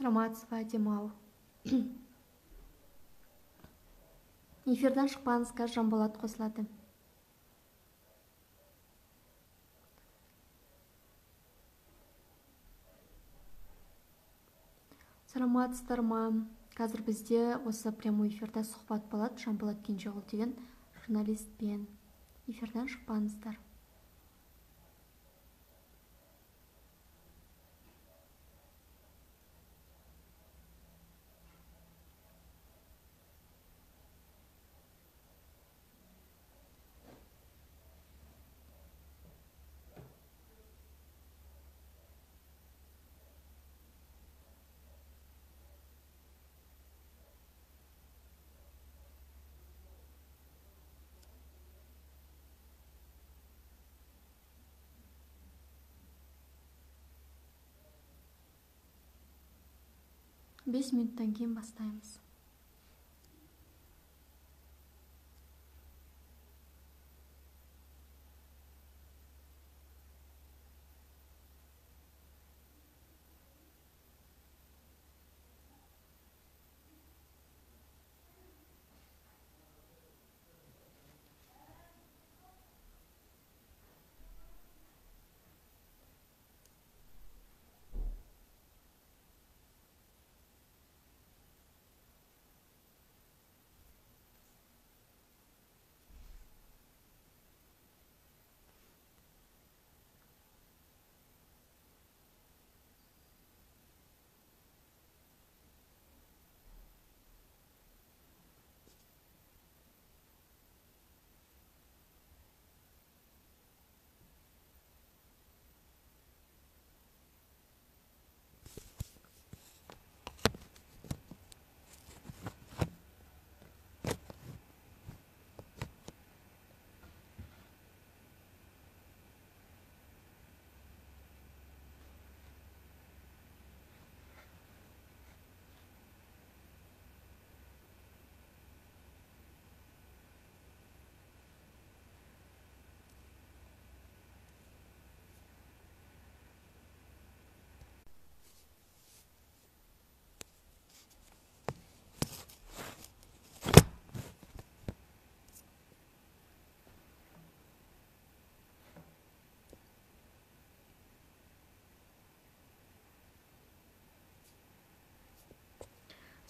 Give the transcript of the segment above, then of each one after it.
Саламатсыз ба, Демал? Эфирден шықпаңыз, қазір Жанболат қосылады. Саламатсыздар ма? Қазір бізде осы прямой эфирде сұхбат болады Жанболат Кенжеғұл деген журналистпен. Эфирден шықпаңыздар. 5 минуттан кейін бастаймыз.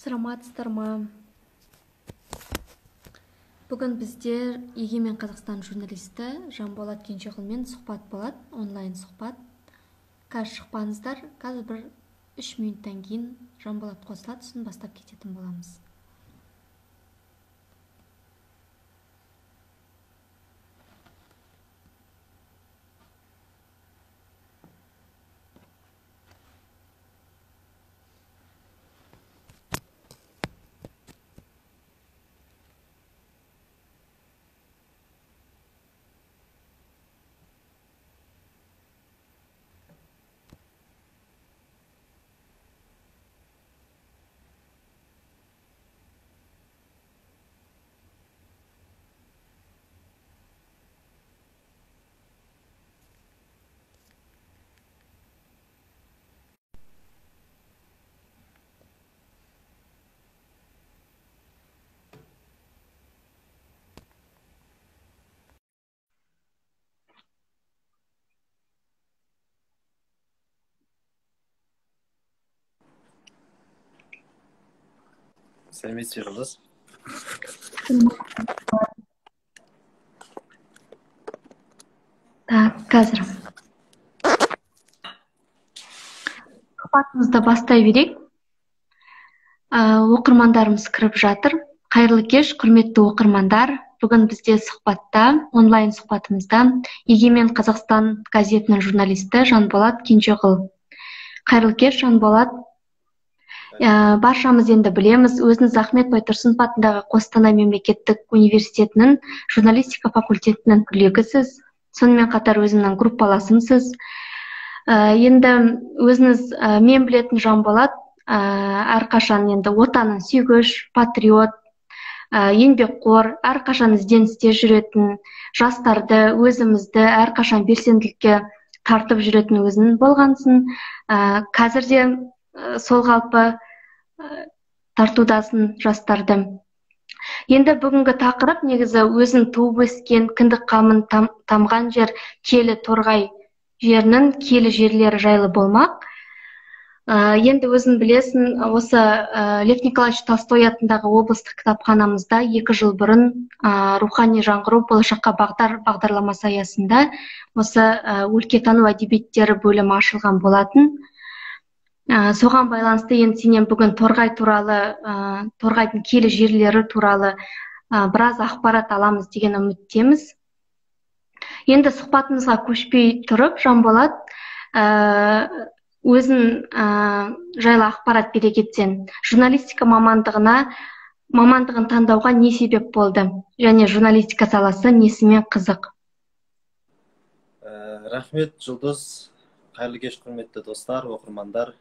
Саламатсыздар ма? Бүгін бізде Егемен Қазақстан журналисті Жанболат Кенжеғұлмен сұхбат болады, онлайн сұхбат. Қазір шықпаңыздар, қазір бір 3 минуттан кейін Жанболат қосылады, сосын бастап кететін боламыз. Сәлеметсіз бе, Жұлдыз? Так, қазір сұхбатымызды бастай берейік. Оқырмандарымыз кіріп жатыр. Қайырлы кеш, құрметті оқырмандар. Бүгін бізде сұхбатта, онлайн сұхбатымызда Егемен Қазақстан газетінің журналисті Жанболат Кенжеғұл. Қайырлы кеш, Жанболат. Баршамыз енді білеміз, өзіңіз Ахмет Байтұрсынов атындағы Қостанай мемлекеттік университетінің журналистика факультетінің түлегісіз, сонымен қатар өзімнің группаласымсыз. Енді өзіңіз, мен білетін Жанболат әрқашан енді отанын сүйгіш, патриот, еңбекқор, әрқашан ізденісте жүретін, жастарды, өзімізді әрқашан белсенділікке тартып жүретін өзің болғансың. Қазір де сол қалпы тартудасың жастарды. Енді бүгінгі тақырып негізі өзің туып өскен, кіндік қамын тамған жер, киелі Торғай жерінің киелі жерлері жайлы болмақ. Енді өзің білесің, осы Лев Николаевич Толстой атындағы облыстық кітапханамызда 2 жыл бұрын рухани жаңғыру болашаққа бағдар бағдарламасы аясында осы өлкетану әдебиеттері бөлімі ашылған болатын. Соған байланысты енді сенен бүгін Торғай туралы, Торғайдың киелі жерлері туралы біраз ақпарат аламыз деген үміттеміз. Енді сұхбатымызға көшпей тұрып, Жанболат, өзің жайлы ақпарат бере кетсең, журналистика мамандығын таңдауға не себеп болды және журналистика саласы несімен қызық? Рахмет, Жұлдыз. Қайырлы кеш, құрметті достар, оқырмандар.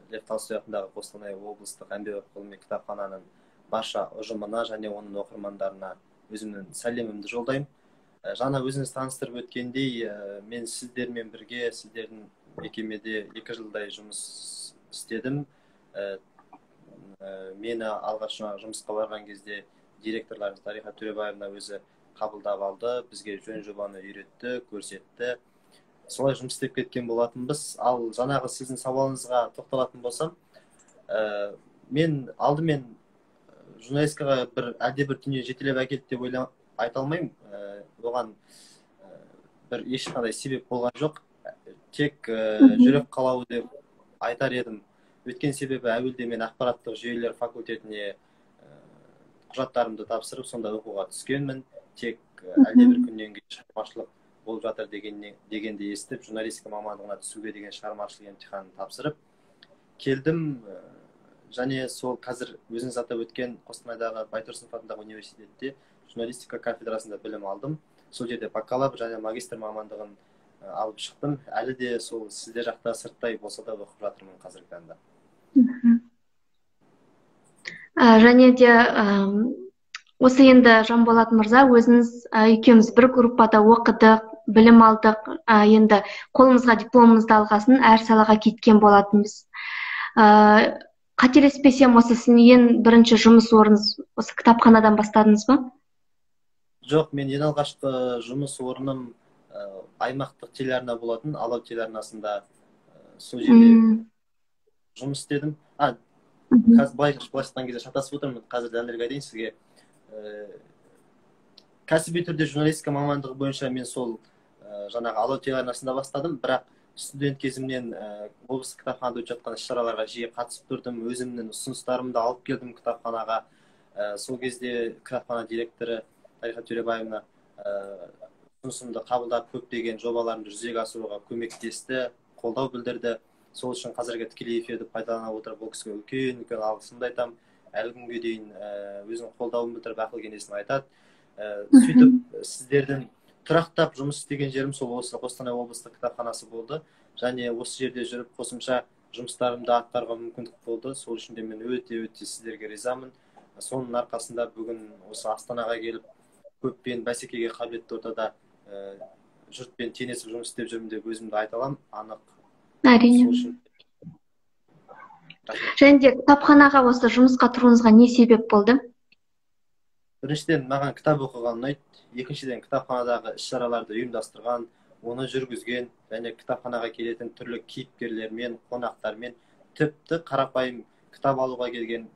Лев Толстой атындағы Қостанай облыстық әмбебап ғылыми кітапхананың барша ұжымына және оның оқырмандарына өзімнің сәлемімді жолдаймын. Жаңа өзіңіз таныстырып өткендей, мен сіздермен бірге сіздердің мекемеде 2 жылдай жұмыс істедім. Мені алғаш жұмысқа барған кезде директорларымыз Дариға Төребаевна өзі қабылдап алды, бізге жөн жобаны үйретті, көрсетті. Солай жұмыс істеп кеткен болатынбыз. Ал жаңағы сіздің сауалыңызға тоқталатын болсам, мен алдымен журналистикаға бір әлдебір дүние жетелеп әкелді деп айта алмаймын. Оған бір ешқандай себеп болған жоқ. Тек жүрек қалауы деп айтар едім. Өткен себебі әуелде мен ақпараттық жүйелер факультетіне құжаттарымды тапсырып, сонда оқуға түскенмін. Тек әлдебір күннен кейін шығармашылық болып жатыр дегенді естіп, журналистика мамандығына түсуге деген шығармашылық емтиханын тапсырып келдім. Және сол қазір өзіңіз атап өткен Қостанайдағы Байтұрсынов атындағы университетте журналистика кафедрасында білім алдым. Сол жерде бакалавр және магистр мамандығын алып шықтым. Әлі де сол сіздер жақта сырттай болса да оқып жатырмын қазіргі таңда. Және де осы енді Жанболат мырза, өзіңіз екеуміз бір группада оқыдық, білім алдық. Енді қолымызға дипломымызды алғасын әр салаға кеткен болатынбыз. Қателеспесем, осы сіздің ең бірінші жұмыс орныңыз осы кітапханадан бастадыңыз ба? Жоқ, мен ең алғашқы жұмыс орным аймақтық телеарна болатын, Алау телеарнасында сол жерде жұмыс істедім. Қазір былай айтқан кезде шатасып отырмын, қазір дәлірек айтайын сізге. Кәсіби түрде журналистика мамандығы бойынша мен сол жаңағы Алау телеарнасында бастадым, бірақ студент кезімнен облыстық кітапханада өтіп жатқан іс-шараларға жиі қатысып тұрдым, өзімнің ұсыныстарымды алып келдім кітапханаға. Сол кезде кітапхана директоры Дариға Төребаевна ұсынысымды қабылдап, көптеген жобаларымды жүзеге асыруға көмектесті, қолдау білдірді. Сол үшін қазіргі тікелей эфирді пайдалана отырып, ол кісіге үлкен алғысымды айтамын. Әлі күнге дейін өзінің қолдауын білдіріп, ақыл кеңесін айтады. Сөйтіп сіздердің тұрақтап жұмыс істеген жерім сол осы Қостанай облыстық кітапханасы болды. Және осы жерде жүріп қосымша жұмыстарымды атқаруға мүмкіндік болды. Сол үшін де мен өте-өте сіздерге ризамын. Соның арқасында бүгін осы Астанаға келіп, көппен бәсекеге қабілетті ортада жұртпен теңесіп жұмыс істеп жүрмін деп өзімді айта аламын, анық. Әрине. Және де кітапханаға осы жұмысқа тұруыңызға не себеп болды? Біріншіден, маған кітап оқыған ұнайды. Екіншіден, кітапханадағы іс-шараларды ұйымдастырған, оны жүргізген және кітапханаға келетін түрлі кейіпкерлермен, қонақтармен, тіпті қарапайым кітап алуға келген,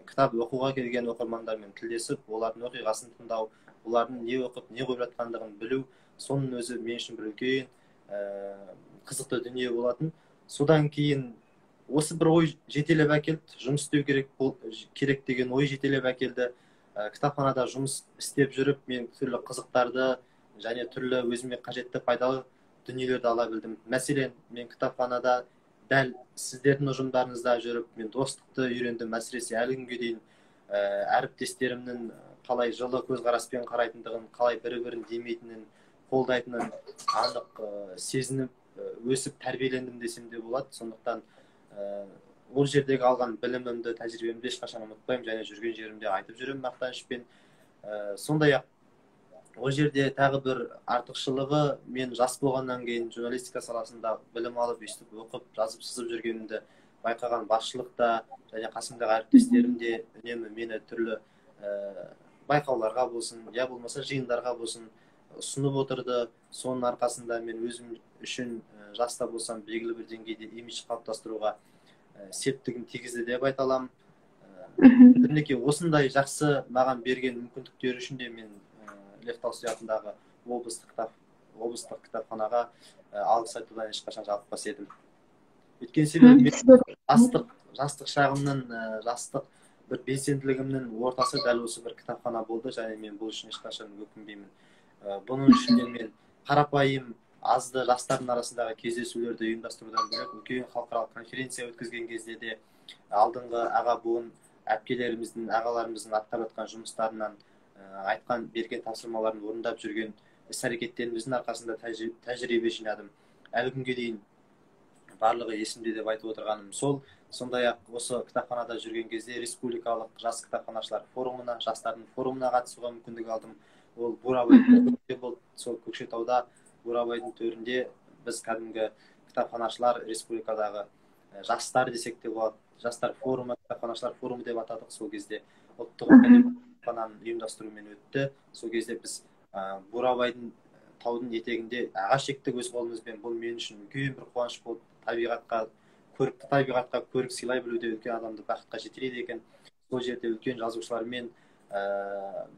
кітап оқуға келген оқырмандармен тілдесіп, олардың оқиғасын тыңдау, олардың не оқып, не қойып жатқандығын білу, соның өзі мен үшін бір үлкен қызықты дүние болатын. Содан кейін осы бір ой жетелеп әкелді, жұмыс істеу керек деген ой жетелеп әкелді. Кітапханада жұмыс істеп жүріп, мен түрлі қызықтарды және түрлі өзіме қажетті пайдалы дүниелерді ала білдім. Мәселен, мен кітапханада дәл сіздердің ұжымдарыңызда жүріп, мен достықты үйрендім. Әсіресе әлі күнге дейін әріптестерімнің қалай жылы көзқараспен қарайтындығын, қалай бір-бірін демейтінін, қолдайтынын анық сезініп, өсіп тәрбиелендім десем де болады. Сондықтан ол жердегі алған білімімді, тәжірибемді ешқашан ұмытпаймын және жүрген жерімде айтып жүремін мақтанышпен. Сондай-ақ ол жерде тағы бір артықшылығы, мен жас болғаннан кейін журналистика саласында білім алып, өстіп оқып, жазып, сызып жүргенімді Байқаған басшылық та және қасымдағы әріптестерім де үнемі мені түрлі байқауларға болсын, я болмаса жиындарға болсын ұсынып отырды. Соның арқасында мен өзім үшін жас та болсам белгілі бір деңгейде имидж қалыптастыруға септігін тигізді деп айта аламын. Мінекей, осындай жақсы маған берген мүмкіндіктері үшін де мен Лев Толстой атындағы облыстық кітапханаға алғыс айтудан ешқашан жалықпас едім. Өйткені себебі мен жастық шағымның, жастық бір белсенділігімнің ортасы дәл осы бір кітапхана болды және мен бұл үшін ешқашан өкінбеймін. Бұның үшін де мен қарапайым азды жастардың арасындағы кездесулерді ұйымдастырудан бөлек үлкен халықаралық конференция өткізген кезде де алдыңғы аға буын әпкелеріміздің, ағаларымыздың атқарып жатқан жұмыстарынан, айтқан, берген тапсырмаларын орындап жүрген іс-әрекеттеріміздің арқасында тәжірибе жинадым. Әлі күнге дейін барлығы есімде деп айтып отырғаным сол. Сондай-ақ осы кітапханада жүрген кезде республикалық жас кітапханашылар форумына, жастардың форумына қатысуға мүмкіндік алдым. Ол Бурабайдың болды. Сол Көкшетауда Бурабайдың төрінде біз кәдімгі кітапханашылар республикадағы жастар десек те болады. Жастар форумы, кітапханашылар форумы деп атадық сол кезде. Ұлттық кітапхананың ұйымдастыруымен өтті. Сол кезде біз Бурабайдың таудың етегінде ағаш ектік өз қолымызбен. Бұл мен үшін үлкен бір қуаныш болды. Табиғатқа, көрікті табиғатқа көрік сыйлай білу де үлкен адамды бақытқа жетелейді екен. Сол жерде үлкен жазушылармен,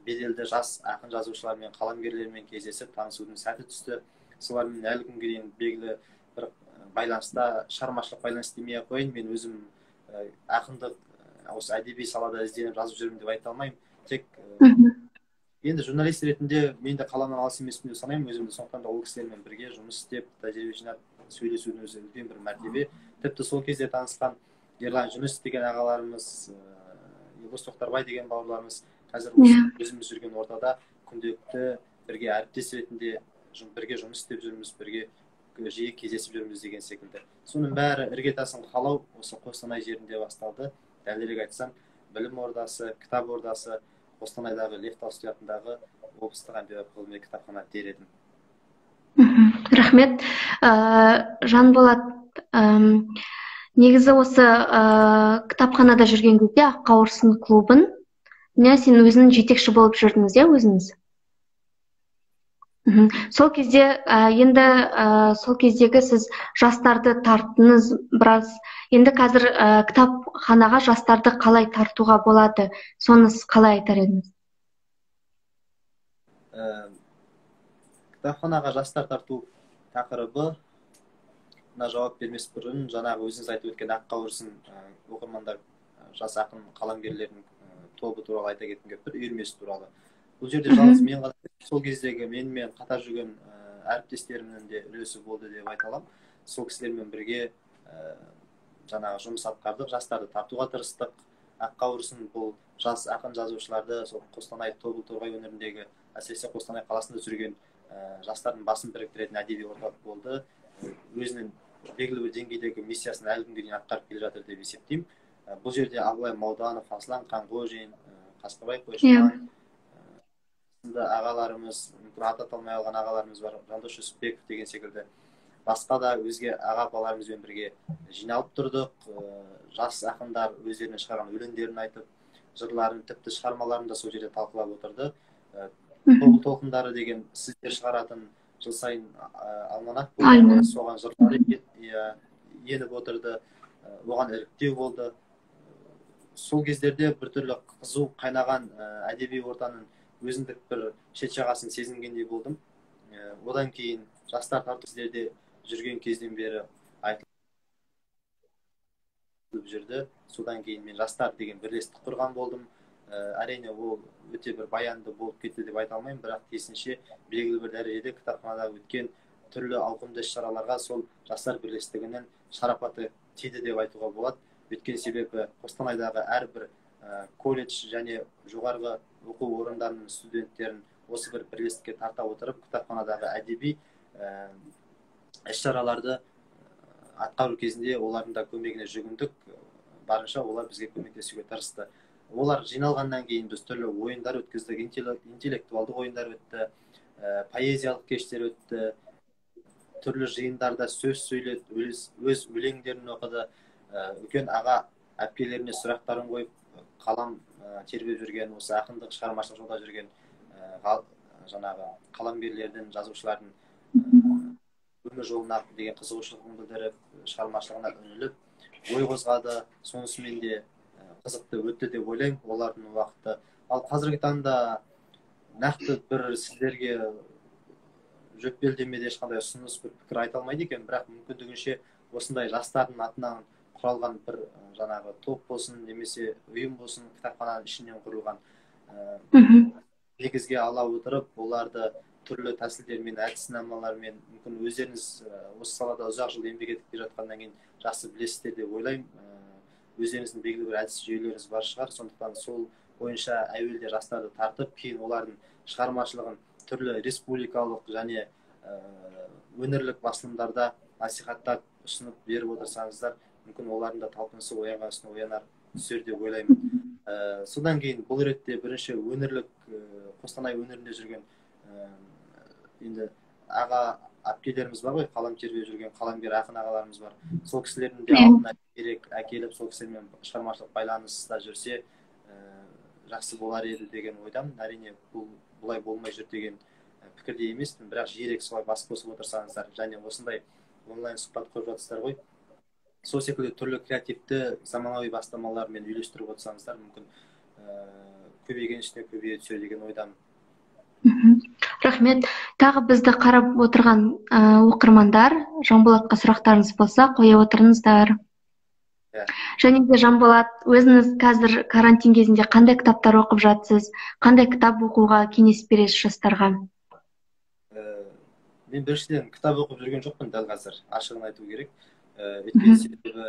беделді жас ақын жазушылармен, қаламгерлермен кездесіп танысудың сәті түсті. Солармен әлі күнге дейін белгілі бір байланыста, шығармашылық байланыс демей ақ қояйын, мен өзім ақындық осы әдеби салада ізденіп жазып жүрмін деп айта алмаймын. Тек енді журналист ретінде мен де қаламнан алыс емеспін деп санаймын өзімді. Сондықтан да ол кісілермен бірге жұмыс істеп, тәжірибе жинап сөйлесудің өзі үлкен бір мәртебе. Тіпті сол кезде танысқан Ерлан Жүніс деген ағаларымыз, Елдос Тоқтарбай деген бауырларымыз қазір өзіміз жүрген ортада күнделікті бірге әріптес ретінде бірге жұмыс істеп жүрміз, бірге жиі кездесіп жүрміз деген секілді. Соның бәрі іргетасын қалау осы Қостанай жерінде басталды. Дәлірек айтсам, білім ордасы, кітап ордасы Қостанайдағы Лев Толстой атындағы облыстық әмбебап ғылыми кітапхана дер едім. Рахмет. Жанболат, негізі осы кітапханада жүрген кезде Ақ қауырсын клубын сен өзің жетекші болып жүрдіңіз, иә, өзіңіз? Сол кезде енді сол кездегі сіз жастарды тарттыңыз біраз. Енді қазір кітапханаға жастарды қалай тартуға болады? Соны сіз қалай айтар едіңіз? Кітапханаға жастар тарту тақырыбы мына жауап бермес бұрын жаңағы өзіңіз айтып өткен Ақ қауырсын оқырмандар жас ақын қаламгерлердің тобы туралы айта кеткім келіп тұр, үйірмесі туралы. Бұл жерде жалғыз мен ғана, сол кездегі менімен қатар жүрген әріптестерімнің де үлесі болды деп айта аламын. Сол кісілермен бірге жаңағы жұмыс атқардық, жастарды тартуға тырыстық. Ақ қауырсын бұл жас ақын жазушыларды сол Қостанай, Тобыл, Торғай өңіріндегі, әсіресе Қостанай қаласында жүрген жастардың басын біріктіретін әдеби орталық болды. Өзінің белгілі бір деңгейдегі миссиясын әлі күнге дейін атқарып келе жатыр деп есептеймін. Бұл жерде Абылай Мауданов, Аслан Қанғожин, Қасқабай Қойшыбай сынды ағаларымыз, мүмкін аты аталмай қалған ағаларымыз бар, Жандос Жүсіпбеков деген секілді басқа да өзге аға апаларымызбен бірге жиналып тұрдық. Жас ақындар өздерінің шығарған өлеңдерін айтып, жырларын, тіпті шығармаларын да сол жерде талқылап отырды. Тобыл толқындары деген сіздер шығаратын жыл сайын алманах болды, соған жырлар еніп отырды, оған іріктеу болды. Сол кездерде біртүрлі қызу қайнаған әдеби ортаның өзіндік бір шет жағасын сезінгендей болдым. Одан кейін жастар тарту сіздерде жүрген кезден бері айтылып жүрді. Содан кейін мен жастар деген бірлестік құрған болдым. Әрине ол өте бір баянды болып кетті деп айта алмаймын, бірақ тиісінше белгілі бір дәрежеде кітапханада өткен түрлі ауқымды іс-шараларға сол жастар бірлестігінің шарапаты тиді деп айтуға болады. Өйткені себебі Қостанайдағы әрбір колледж және жоғарғы оқу орындарының студенттерін осы бір бірлестікке тарта отырып, кітапханадағы әдеби іс-шараларды атқару кезінде олардың да көмегіне жүгіндік. Барынша олар бізге көмектесуге тырысты. Олар жиналғаннан кейін біз түрлі ойындар өткіздік, интеллектуалдық ойындар өтті, поэзиялық кештер өтті, түрлі жиындарда сөз сөйледі, өз өлеңдерін оқыды. Үлкен аға әпкелеріне сұрақтарын қойып, қалам тербеп жүрген, осы ақындық шығармашылық жолда жүрген жаңағы қаламгерлердің, жазушылардың өмір жолына деген қызығушылығын білдіріп, шығармашылығына үңіліп, ой қозғады. Сонысымен де қызықты өтті деп ойлаймын олардың уақыты. Ал қазіргі таңда нақты бір сіздерге жөппелдемеде ешқандай ұсыныс, бір пікір айта алмайды екен, бірақ мүмкіндігінше осындай жастардың атынан құралған бір жаңағы топ болсын немесе ұйым болсын, кітапхананың ішінен құрылған, негізге ала отырып, оларды түрлі тәсілдермен, әдіснамалармен, мүмкін өздеріңіз осы салада ұзақ жыл еңбек етіп келе жатқаннан кейін жақсы білесіздер деп ойлаймын. Өздеріңіздің белгілі бір әдіс жүйелеріңіз бар шығар, сондықтан сол бойынша әуелде жастарды тартып, кейін олардың шығармашылығын түрлі республикалық және өңірлік басылымдарда насихаттап, ұсынып беріп отырсаңыздар, мүмкін олардың да талпынысы оянған үстіне оянар түсер деп ойлаймын. Содан кейін бұл ретте бірінші өңірлік, Қостанай өңірінде жүрген енді аға әпкелеріміз бар ғой, қалам тербеп жүрген қаламгер ақын ағаларымыз бар. Сол кісілердің де алдына керек әкеліп, сол кісілермен шығармашылық байланыста жүрсе, жақсы болар еді деген ойдамын. Әрине, бұл бұлай болмай жүр деген пікірде емеспін, бірақ жиірек солай бас қосып отырсаңыздар және осындай онлайн сұхбат құрып жатсыздар ғой, сол секілді түрлі креативті заманауи бастамалармен үйлестіріп отырсаңыздар, мүмкін көбейген үстіне көбейе түсер деген ойдамын. Рахмет. Тағы бізді қарап отырған оқырмандар, Жанболатқа сұрақтарыңыз болса, қоя отырыңыздар. Және де Жанболат, өзіңіз қазір карантин кезінде қандай кітаптар оқып жатсыз? Қандай кітап оқуға кеңес бересіз жастарға? Мен біріншіден кітап оқып жүрген жоқпын дәл қазір, ашығын айту керек. Өйткені себебі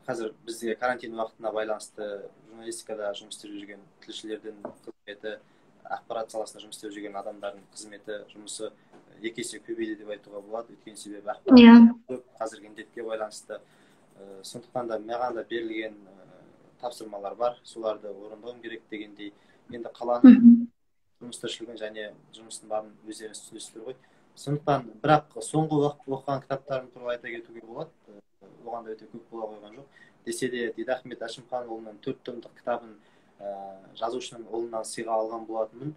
қазір бізде карантин уақытына байланысты журналистикада жұмыс істеп жүрген тілшілердің қызметі, ақпарат саласында жұмыс істеп жүрген адамдардың қызметі, жұмысы екі есе көбейді деп айтуға болады. Өйткені себебі ақпарат көп қазіргі індетке байланысты. Сондықтан да маған да берілген тапсырмалар бар, соларды орындауым керек дегендей. Енді қаланың жұмыс тіршілігін және жұмыстың барын өздеріңіз түсінесіздер ғой. Сондықтан бірақ соңғы уақыт оқыған кітаптарым туралы айта кетуге болады. Оған да өте көп бола қойған жоқ. Десе де Дидахмет Әшімханұлының 4 томдық кітабын жазушының ұлынан сыйға алған болатынмын.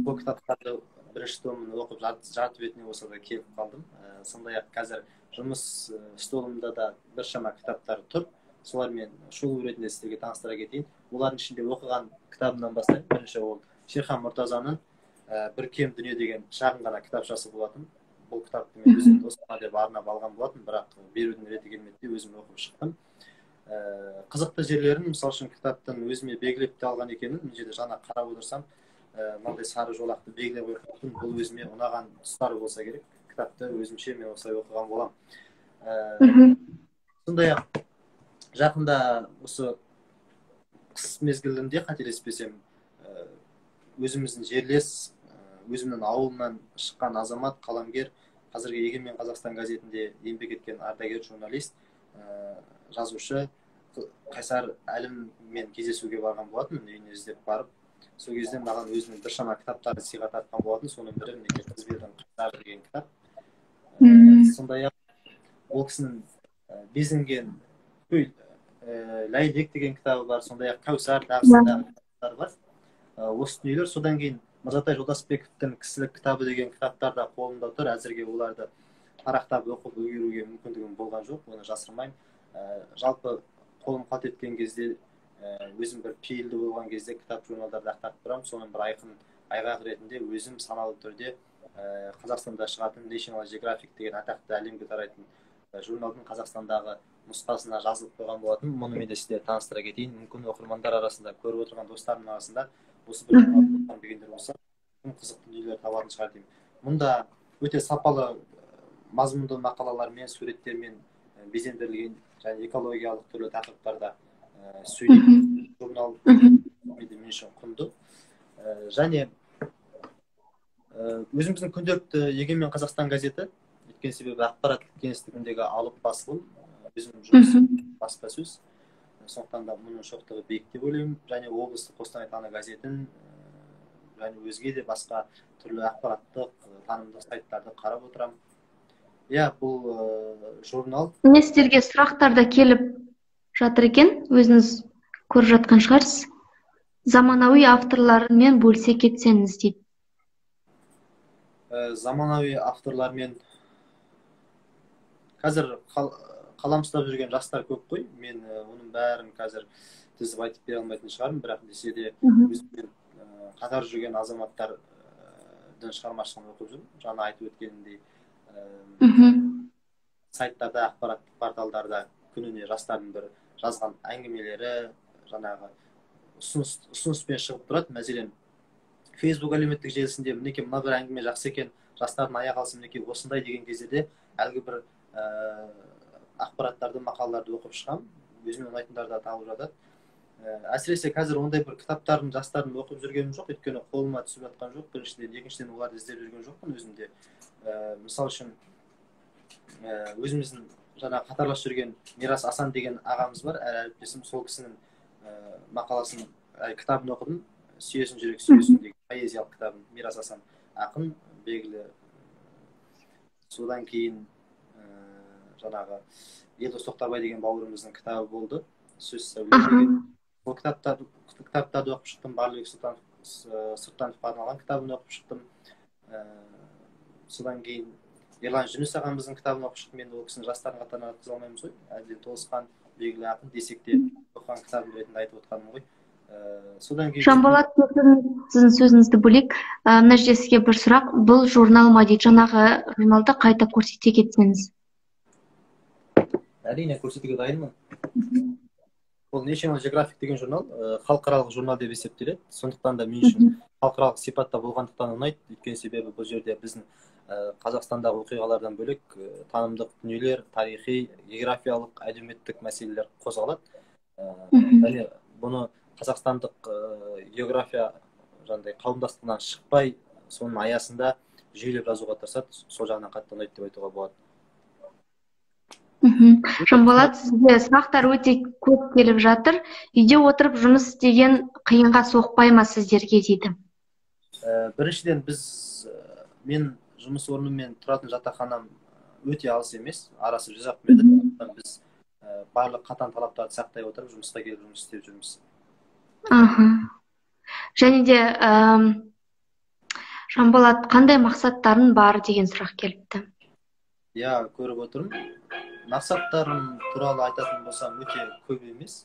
Бұл кітаптарды бірінші томын оқып, жарты бетіне болса да келіп қалдым. Сондай-ақ қазір жұмыс столымда да біршама кітаптар тұр. Солармен шолу ретінде сіздерге таныстыра кетейін. Олардың ішінде оқыған кітабымнан бастайын. Бірінші ол Шерхан Мұртазаның «Бір кем дүние» деген шағын ғана кітапшасы болатын. Бұл кітапты мен өзім досыма деп арнап алған болатын, бірақ берудің реті келмеді де өзім оқып шықтым. Қызықты жерлерін, мысал үшін, кітаптың өзіме белгілеп те алған екенін, мына жерде жаңа қарап отырсам, мынандай сары жолақты белгілеп қойыппын. Бұл өзіме ұнаған тұстары болса керек. Кітапты өзімше мен осылай оқыған боламын. Сондай-ақ жақында осы қыс мезгілінде, қателеспесем, өзіміздің жерлес, өзімнің ауылымнан шыққан азамат, қаламгер, қазіргі Егемен Қазақстан газетінде еңбек еткен ардагер журналист, жазушы Қайсар Әліммен кездесуге барған болатынмын, үйіне іздеп барып. Сол кезде маған өзінің біршама кітаптарын сыйға тартқан болатын. Соның бірі мінекей Қызбелдің Қайсары деген кітап. Сондай-ақ ол кісінің Безінген күй, Ләйлек деген кітабы бар, сондай-ақ Кәусар тағысындағы кітаптар бар. Осы дүниелер. Содан кейін Мырзатай Жолдасбековтің Кісілік кітабы деген кітаптар да қолымда тұр. Әзірге оларды парақтап оқып үлгеруге мүмкіндігім болған жоқ, оны жасырмаймын. Жалпы қолым қалт еткен кезде, өзім бір пейілді болған кезде кітап журналдарды ақтарып тұрамын. Соның бір айқын айғақ ретінде өзім саналы түрде Қазақстанда шығатын National Geographic деген атақты әлемге тарайтын журналдың Қазақстандағы нұсқасына жазылып қойған болатын. Мұны мен де сіздерге таныстыра кетейін. Мүмкін оқырмандар арасында, көріп отырған достарымның арасында осы бір журналды дегендер болса, мүмкін қызықты дүниелер табатын шығар деймін. Мұнда өте сапалы мазмұнды мақалалармен, суреттермен безендірілген және экологиялық түрлі тақырыптарда сөйлейтін журнал мен үшін құнды. Және өзіміздің күнделікті Егемен Қазақстан газеті, өйткені себебі ақпарат кеңістігіндегі алып басылым, өзімнің жұмысым баспасөз, сондықтан да мұның шоқтығы биік деп ойлаймын. Және облыстық Қостанай таңы газетін және өзге де басқа түрлі ақпараттық, танымдық сайттарды қарап отырамын. Иә, бұл журнал. Міне, сіздерге сұрақтар да келіп жатыр екен, өзіңіз көріп жатқан шығарсыз. Заманауи авторлармен бөлісе кетсеңіз дейді. Заманауи авторлармен қазір қалам ұстап жүрген жастар көп қой. Мен оның бәрін қазір тізіп айтып бере алмайтын шығармын, бірақ десе де өзіммен қатар жүрген азаматтардың шығармашылығын оқып жүрмін. Жаңа айтып өткенімдей, сайттарда, ақпараттық порталдарда күніне жастардың бір жазған әңгімелері жаңағы ұсыныспен шығып тұрады. Мәселен, Facebook әлеуметтік желісінде мінекей мына бір әңгіме жақсы екен, жастардың аяқ алысы мінекей осындай деген кезде де әлгі бір ақпараттарды, мақалаларды оқып шығамын. Өзіме ұнайтындарды да табып жатады. Әсіресе қазір ондай бір кітаптардың, жастардың оқып жүргенім жоқ, өйткені қолыма түсіп жатқан жоқ. Біріншіден, екіншіден, оларды іздеп жүрген жоқпын өзімде. Мысал үшін, өзіміздің жаңа қатарлас жүрген Мирас Асан деген ағамыз бар, әрі әріптесім, сол кісінің мақаласын, кітабын оқыдым. Сүйесін жүрек, сүйесін деген поэзиялық кітабын. Мирас Асан ақын, белгілі. Содан кейін жаңағы Елдос Тоқтабай деген бауырымыздың кітабы болды, Сөз сәуле деген. Ол кітаптарды оқып шықтым. Барлыбек Сұлтановқа арналған кітабын оқып шықтым. Содан кейін Ерлан Жүніс ағамыздың кітабын оқып шықтым. Енді ол кісіні жастардың қатарына жатқыза алмаймыз ғой, әбден толысқан белгілі ақын десек те, оқыған кітабым ретінде айтып отқаным ғой. Содан кейін Жанболат, сіздің сөзіңізді бөлек, мына жерде сізге бір сұрақ. Бұл журнал ма дейді, жаңағы журналды қайта көрсете кетсеңіз. Әрине, көрсетуге дайынмын. Бұл National Geographic деген журнал, халықаралық журнал деп есептеледі. Сондықтан да мен үшін халықаралық сипатта болғандықтан ұнайды. Өйткені себебі бұл жерде біздің Қазақстандағы оқиғалардан бөлек танымдық дүниелер, тарихи, географиялық, әлеуметтік мәселелер қозғалады. Және бұны қазақстандық география жаңағыдай қауымдастығынан шықпай, соның аясында жүйелеп жазуға тырысады. Сол жағынан қатты ұнайды деп айтуға болады. Жанболат, сізге сұрақтар өте көп келіп жатыр. Үйде отырып жұмыс істеген қиынға соқпай ма сіздерге дейді? Біріншіден, мен жұмыс орным мен тұратын жатақханам өте алыс емес, арасы 100 метр. Біз барлық қатаң талаптарды сақтай отырып жұмысқа келіп жұмыс істеп жүрміз. Және де Жанболат, қандай мақсаттарың бар деген сұрақ келіпті. Иә, көріп отырмын. Мақсаттарым туралы айтатын болсам, өте көп емес.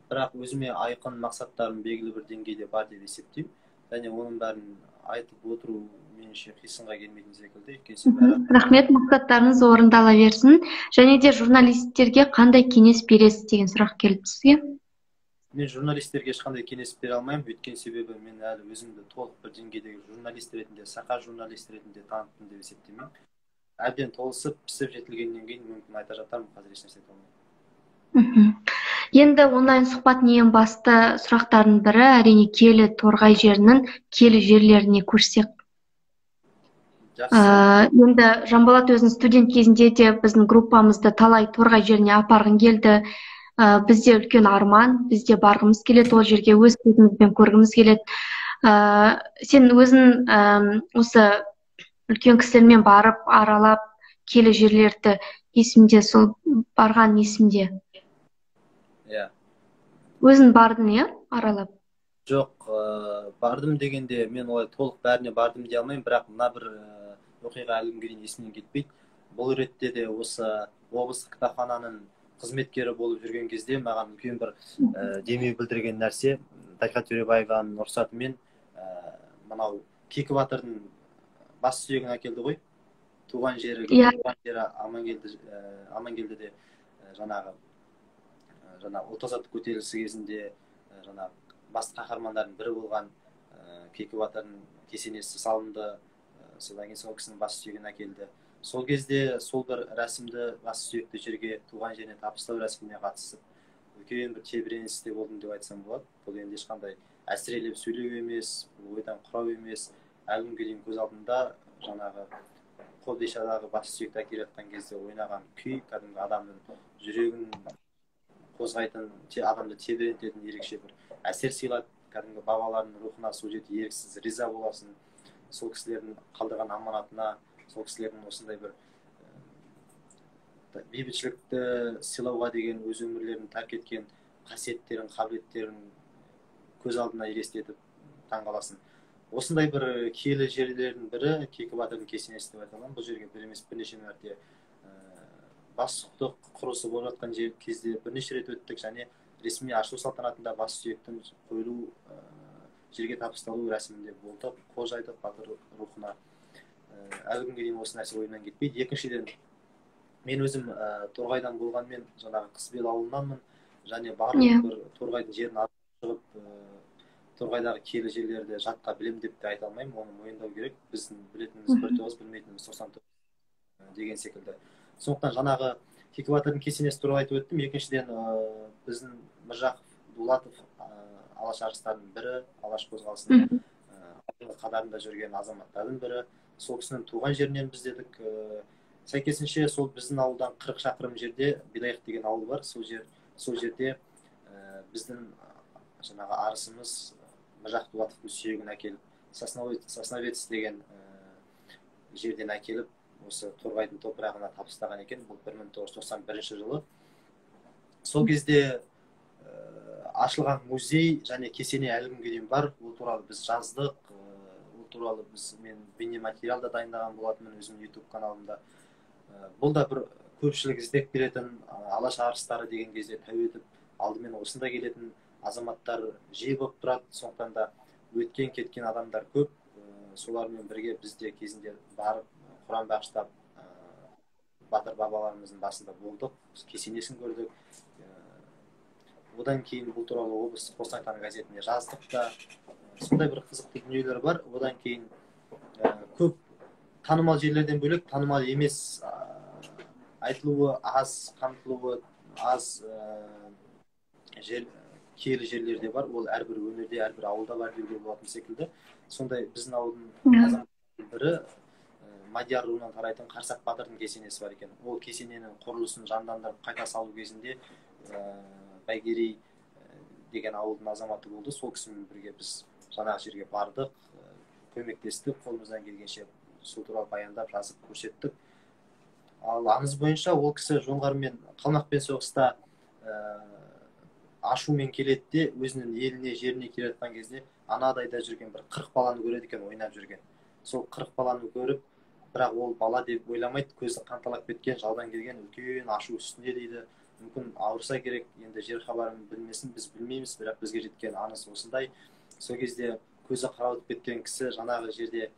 Бірақ өзіме айқын мақсаттарым белгілі бір деңгейде бар деп есептеймін. Және оның бәрін айтып отыру меніңше қисынға келмейтін секілді. Рахмет, мақсаттарыңыз орындала берсін. Және де журналистерге қандай кеңес бересіз деген сұрақ келіпті сізге. Мен журналистерге ешқандай кеңес бере алмаймын, өйткені себебі мен әлі өзімді толық бір деңгейдегі журналист ретінде, сақа журналист ретінде таныттым деп есептемеймін. Әбден толысып, пісіп жетілгеннен кейін мүмкін айта жатармын, қазір ешнәрсе айта алмаймын. Енді онлайн сұхбаттың ең басты сұрақтарының бірі, әрине, киелі Торғай жерінің киелі жерлеріне көшсек. Енді Жанболат, өзің студент кезінде де біздің группамызды талай Торғай жеріне апарғың келді. Бізде үлкен арман, бізде барғымыз келеді, ол жерге өз көзімізбен көргіміз келеді. Сен өзің осы үлкен кісілермен барып, аралап, киелі жерлерді есімде, сол барған есімде. Иә. Өзің бардың, иә, аралап? Жоқ, бардым дегенде мен олай толық бәріне бардым дей алмаймын, бірақ мына бір оқиға әлі күнге дейін есімнен кетпейді. Бұл ретте де осы облыстық кітапхананың қызметкері болып жүрген кезде маған үлкен бір демеу білдірген нәрсе, Дариға Төребаеваның рұқсатымен мынау Кейкі батырдың бас сүйегін әкелді ғой. Туған жері, туған жері Амангелдіде жаңағы ұлт азаттық көтерілісі кезінде жаңағы басты қаһармандардың бірі болған Кейкі батырдың кесенесі салынды. Содан кейін сол кісінің бас сүйегін әкелді. Сол кезде сол бір рәсімді, бас сүйекті жерге, туған жеріне табыстау рәсіміне қатысып, үлкен бір тебіреністе болдым деп айтсам болады. Бұл енді ешқандай әсірелеп сөйлеу емес, ойдан құрау емес. Әлі күнге дейін көз алдымда жаңағы Қобдишадағы бас сүйекті әкеле жатқан кезде ойнаған күй кәдімгі адамның жүрегін қозғайтын, адамды тебірентетін ерекше бір әсер сыйлады. Кәдімгі бабалардың рухына сол жерде еріксіз риза боласың. Сол кісілердің қалдырған аманатына, Сол кісілердің осындай бір бейбітшілікті сыйлауға деген өз өмірлерін тәрк еткен қасиеттерін, қабілеттерін көз алдына елестетіп таңғаласың. Осындай бір киелі жерлердің бірі Кейкі батырдың кесенесі деп айта аламын. Бұл жерге бір емес бірнеше мәрте бас сұқтық, құрылысы болып жатқан кезде бірнеше рет өттік және ресми ашылу салтанатында бас сүйектің қойылу, жерге табысталу рәсімінде болдық, қол жайдық батыр рухына. Әлі күнге дейін осы нәрсе ойымнан кетпейді. Екіншіден, мен өзім Торғайдан болғанмен жаңағы Қызбел ауылынанмын және барлық бір Торғайдың жерін шығып, Торғайдағы киелі жерлерді жатқа білем деп те айта алмаймын, оны мойындау керек. Біздің білетініміз бір тоғыз, білмейтініміз 99 деген секілді. Сондықтан жаңағы Кейкі батырдың кесенесі туралы айтып өттім. Екіншіден, біздің Міржақып Дулатов алаш арыстарының бірі, алаш қозғалысының алдыңғы қатарында жүрген азаматтардың бірі. Сол кісінің туған жерінен біз дедік. Сәйкесінше сол біздің ауылдан 40 шақырым жерде Бидайық деген ауыл бар. Сол жерде біздің жаңағы арысымыз Міржақып Дулатовтың сүйегін әкеліп, Сосновец деген жерден әкеліп, осы Торғайдың топырағына табыстаған екен. Бұл 1991 жылы. Сол кезде ашылған музей және кесене әлі күнге дейін бар. Ол туралы біз жаздық. Ол туралы мен бейнематериал да дайындаған болатынмын өзімнің YouTube каналымда. Бұл да бір көпшілік іздеп келетін алаш арыстары деген кезде тәу етіп алдымен осында келетін азаматтар жиі болып тұрады. Сондықтан да өткен кеткен адамдар көп. Солармен бірге біз де кезінде барып Құран бағыштап батыр бабаларымыздың басында болдық, кесенесін көрдік. Одан кейін бұл туралы облыстық Қостанай таңы газетіне жаздық та. Сондай бір қызықты дүниелер бар. Одан кейін көп танымал жерлерден бөлек танымал емес, айтылуы аз, қамтылуы аз жер, киелі жерлер де бар. Ол әрбір өңірде, әрбір ауылда бар деуге болатын секілді. Сондай біздің ауылдың азаматтарының бірі Мадияр руынан тарайтын Қарсақ батырдың кесенесі бар екен. Ол кесененің құрылысын жандандырып қайта салу кезінде Бәйгерей деген ауылдың азаматы болды. Сол кісімен бірге біз жаңағы жерге бардық, көмектестік, қолымыздан келгенше сол туралы баяндап, жазып көрсеттік. Ал аңыз бойынша ол кісі жоңғармен, қалмақпен соғыста ашумен келеді де, өзінің еліне, жеріне келе жатқан кезде анадайда жүрген бір 40 баланы көреді екен, ойнап жүрген. Сол 40 баланы көріп, бірақ ол бала деп ойламайды, көзі қанталап кеткен, жаудан келген үлкен ашу үстінде дейді. Мүмкін ауырса керек, енді жер хабарын білмесін, біз білмейміз, бірақ бізге жеткен аңыз осындай. Сол кезде көзі қарауытып кеткен кісі жаңағы жерде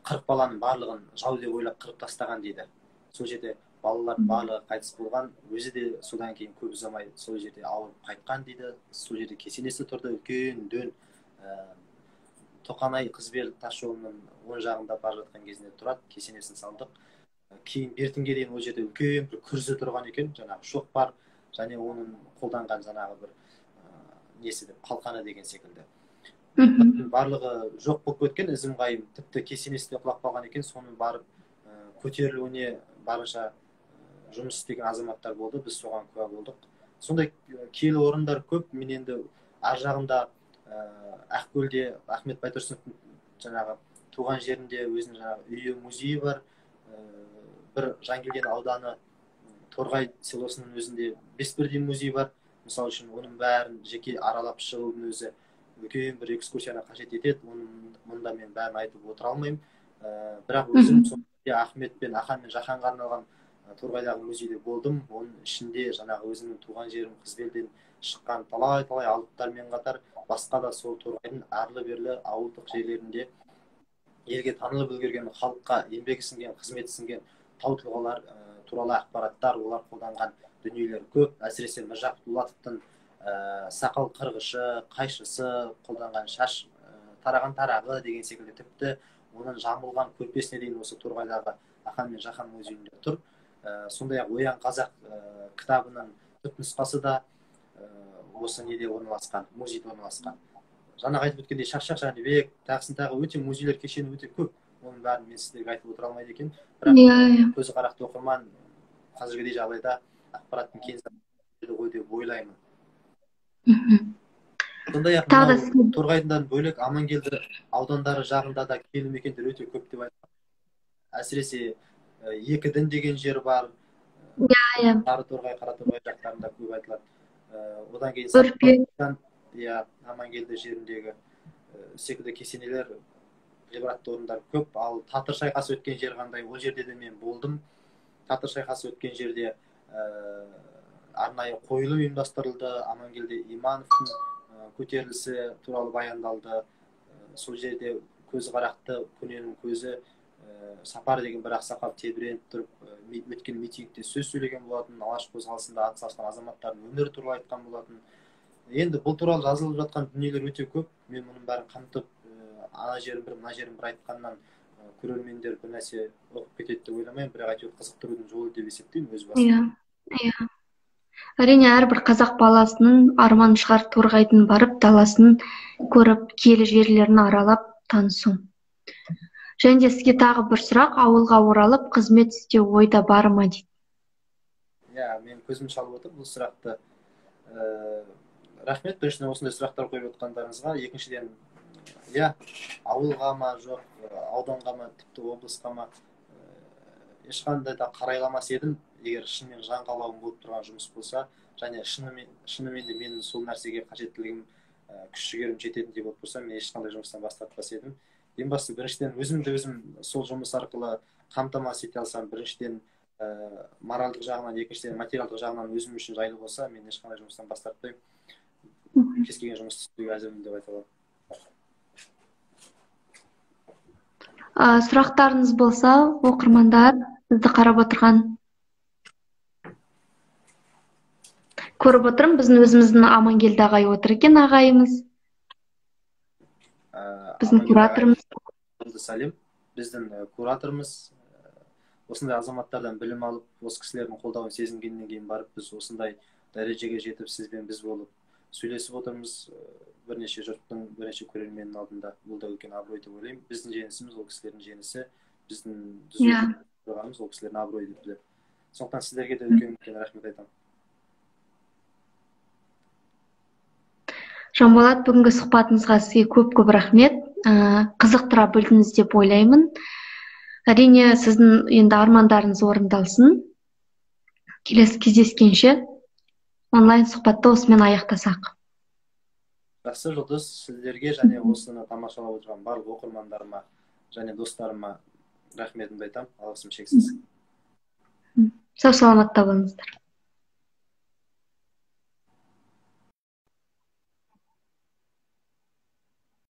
40 баланың барлығын жау деп ойлап қырып тастаған дейді. Сол жерде балалардың барлығы қайтыс болған, өзі де содан кейін көп ұзамай сол жерде ауырып қайтқан дейді. Сол жерде кесенесі тұрды, үлкен дөң Тоқанай Қызбел тас жолының оң жағында бара жатқан кезінде тұрады, кесенесін салдық. Кейін бертінге дейін ол жерде үлкен бір күрзі тұрған екен, жаңағы шоқпар және оның қолданған жаңағы бір несі деп, қалқаны деген секілді. Барлығы жоқ болып кеткен, ізім ғайым, тіпті кесенесі де құлап қалған екен. Соның барып көтерілуіне барынша жұмыс істеген азаматтар болды, біз соған куә болдық. Сондай киелі орындар көп. Мен енді ар жағында Ақкөлде Ахмет Байтұрсыновтың жаңағы туған жерінде өзінің жаңағы үйі, музейі бар. Бір Жангелдин ауданы Торғай селосының өзінде 5 бірдей музей бар. Мысалы үшін оның бәрін жеке аралап шығудың өзі үлкен бір экскурсияны қажет етеді. Оның мұнда мен бәрін айтып отыра алмаймын. Бірақ өзім сол Ахмет пен Ахан мен Жаханға арналған Торғайдағы музейде болдым. Оның ішінде жаңағы өзімнің туған жерім Қызбелден шыққан талай-талай алыптармен қатар басқа да сол Торғайдың арлы-берлі ауылдық жерлерінде елге танылып үлгерген, халыққа еңбегі сіңген, қызметі сіңген тау тұлғалар туралы ақпараттар, олар қолданған дүниелер көп. Әсіресе Міржақып Дулатовтың сақал қырғышы, қайшысы, қолданған шаш тараған тарағы деген секілді, тіпті оның жамылған көрпесіне дейін осы Торғайдағы Ахан мен Жахан музейінде тұр. Сондай-ақ Оян қазақ кітабының түпнұсқасы да осы неде орналасқан, музейде орналасқан. Жаңа айтып өткендей Шақшақ Жәнібек, тағысын тағы өте музейлер кешені өте көп. Оның бәрін мен сіздерге айтып отыра алмайды екен. Бірақ көзі қарақты оқырман қазіргідей жағдайда ақпараттың кең ғой деп ойлаймын. Сондай-ақ Торғайдан бөлек Амангелді аудандары жағында да киелі мекендер өте көп деп айтады. Әсіресе Екідін деген жер бар. Иә. Сары Торғай, Қара Торғай жақтарында көп айтылады. Одан кейін иә, Амангелді жеріндегі секілді кесенелер, ғибратты орындар көп. Ал Татыр шайқасы өткен жер қандай? Ол жерде де мен болдым. Татыр шайқасы өткен жерде арнайы қойылым ұйымдастырылды. Амангелді Имановтың көтерілісі туралы баяндалды. Сол жерде көзі қарақты, көненің көзі Сапар деген бір ақсақал тебіреніп тұрып өткен митингте сөз сөйлеген болатын, Алаш қозғалысында атсалысқан азаматтардың өмірі туралы айтқан болатын. Енді бұл туралы жазылып жатқан дүниелер өте көп. Мен мұның бәрін қамтып, ана жерін бір, мына жерін бір айтқаннан көрермендер бір нәрсе ұғып кетеді деп ойламаймын, бірақ әйтеуір қызықтырудың жолы деп есептеймін өз басым. Иә, иә. Әрине, әрбір қазақ баласының арманы шығар Торғайдың барып, даласын көріп, киелі жерлерін аралап танысу. Және де сізге тағы бір сұрақ, ауылға оралып қызмет істеу ойда бар ма дейді? Иә, мен көзім шалып отыр бұл сұрақты. Рахмет, біріншіден осындай сұрақтар қойып отқандарыңызға. Екіншіден, иә, ауылға ма, жоқ, ауданға ма, тіпті облысқа ма, ешқандай да қарайламас едім, егер шынымен жан қалауым болып тұрған жұмыс болса, және шынымен де менің сол нәрсеге қажеттілігім, күш жігерім жететіндей болып тұрса, мен ешқандай жұмыстан бас тартпас едім. Ең бастысы, біріншіден, өзімді өзім сол жұмыс арқылы қамтамасыз ете алсам, біріншіден моральдық жағынан, екіншіден материалдық жағынан өзім үшін жайлы болса, мен ешқандай жұмыстан бас тартпаймын. Кез келген жұмыс істеуге әзірмін деп айта аламын. Сұрақтарыңыз болса, оқырмандар, бізді қарап отырған, көріп отырмын, біздің өзіміздің Амангелді ағай отыр екен, ағайымыз. Біздің кураторымыз. Сәлем, біздің кураторымыз. Осындай азаматтардан білім алып, осы кісілердің қолдауын сезінгеннен кейін барып, біз осындай дәрежеге жетіп, сізбен біз болып сөйлесіп отырмыз. Бірнеше жұрттың, бірнеше көрерменнің алдында. Бұл да үлкен абырой деп ойлаймын. Біздің жеңісіміз ол кісілердің жеңісі, біздің түзу тұрғанымыз ол кісілердің абыройы деп білемін. Сондықтан сіздерге де үлкен үлкен рахмет айтамын. Жанболат, бүгінгі сұхбатыңызға сізге көп-көп рахмет. Қызықтыра білдіңіз деп ойлаймын. Әрине, сіздің енді армандарыңыз орындалсын. Келесі кездескенше онлайн сұхбатты осымен аяқтасақ. Жақсы, Жұлдыз, сіздерге және осыны тамашалап отырған барлық оқырмандарыма және достарыма рахметімді айтамын. Алғысым шексіз. Сау саламатта болыңыздар.